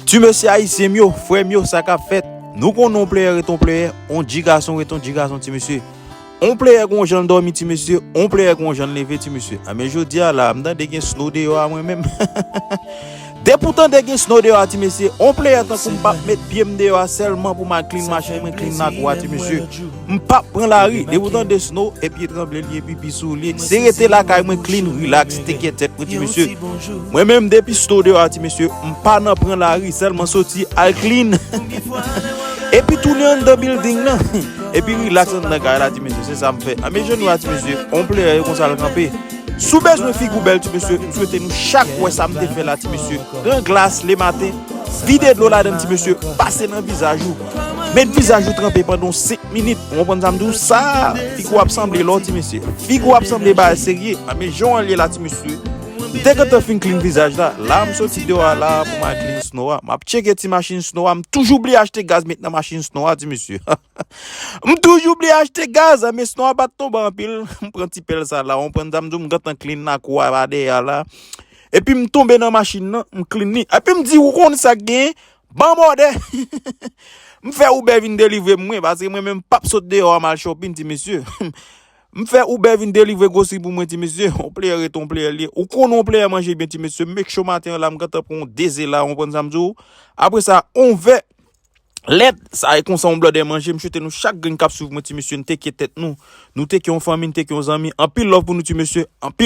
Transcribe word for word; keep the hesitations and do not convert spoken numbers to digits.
Ti mesye ayisyen m yo, frè m yo, sa k ap fèt? Nou konnen yon player ret yon player, yon dji gason ret yon dji gason, ti mesye. Yon player gon jan l dòmi, ti mesye, yon player gon jan l leve, ti mesye. A, men jodi a la, m tande gen snow deyò a mwen menm. Depi w tande gen snow deyò a, ti mesye, yon player tankou m p ap met pye m deyò a sèlman pou m al clean machin mwen, clean lakou a, ti mesye. M p ap pran lari. Depi w tande snow, e pye tranble li, e pipi sou li. Se rete lakay mwen, clean, relax, teke tèt mwen, ti mesye. Mwen menm, depi snow deyò a, ti mesye, m pa nan pran lari, sèlman soti, al clean. Epi tounen anndan building nan. Epi relax anndan kay la, ti mesye, se sa m fè. A, men jan nou a, ti mesye, yon player e konsa l kanpe. Si w bezwen figi w bèl, ti mesye, m swete nou chak wè sa m te fè la, ti mesye. Pran glas lematen, vide dlo ladan l, ti mesye, pase nan vizaj ou. Met vizaj ou tranpe pandan yon senk minit. Ou konprann sa m di w? Sa, figi w ap sanble lò, ti mesye. Figi w ap sanble bagay serye. A, men jan w ye la, ti mesye. M te gentan fin clean vizaj la. La, m soti deyò a la pou m al clean snow a. M ap tcheke ti machin snow a. M toujou bliye achte gaz met nan machin snow a, ti mesye. M toujou bliye achte gaz, men snow a pa t tonbe anpil. M pran ti pèl sa la, ou konprann sa m di w, m gentan clean lakou a pa dèyè a la. Epi m tonbe nan machin nan, m clean li. Epi m di, ou konn sa k genyen? Ban m òdè. M fè Uber vin delivre m mwen, paske mwen menm m p ap sot deyò a m al shopping, ti mesye. M fè Uber vin delivre gwosi pou mwen, ti mesye. Yon player ret yon player li ye. Ou konnen yon player manje byen, ti mesye. Make sure maten an la, m gentan pran yon de ze la, ou konprann sa m di w? Apre sa, yon vè lèt, sa e konsa yon blòdè manje. M swete nou chak grenn k ap swiv mwen, ti mesye, n teke tèt nou. Nou teke yon fanmi, n teke yon zanmi. Anpil love pou nou, ti mesye. Anpil